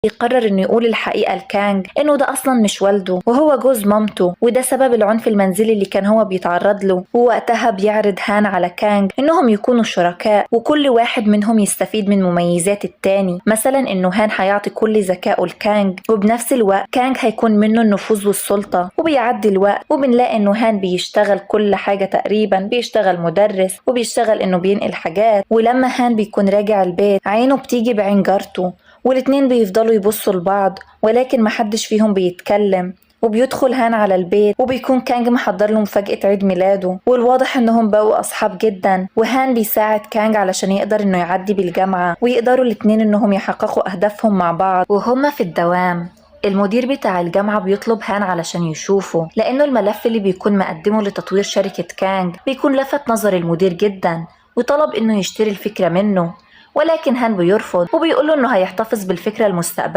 بيقرر انه يقول الحقيقة لكانج انه ده اصلا مش والده وهو جوز مامته، وده سبب العنف المنزلي اللي كان هو بيتعرض له. ووقتها بيعرض هان على كانج انهم يكونوا شركاء وكل واحد منهم يستفيد من مميزات التاني، مثلا انه هان هيعطي كل ذكائه لكانج وبنفس الوقت كانج هيكون منه النفوذ والسلطة. وبيعدي الوقت وبنلاقي انه هان بيشتغل كل حاجة تقريبا، بيشتغل مدرس وبيشتغل انه بينقل حاجات. ولما هان بيكون راجع البيت عينه بتيجي بعين جارته، والاتنين بيفضلوا يبصوا لبعض ولكن محدش فيهم بيتكلم. وبيدخل هان على البيت وبيكون كانج محضر له مفاجأة عيد ميلاده، والواضح انهم بقوا اصحاب جدا. وهان بيساعد كانج علشان يقدر انه يعدي بالجامعة ويقدروا الاتنين انهم يحققوا اهدافهم مع بعض. وهما في الدوام المدير بتاع الجامعة بيطلب هان علشان يشوفه، لأنه الملف اللي بيكون مقدمه لتطوير شركة كانج بيكون لفت نظر المدير جدا، وطلب انه يشتري الفكرة منه، ولكن هان بيرفض وبيقوله انه هيحتفظ بالفكرة المستقبلية.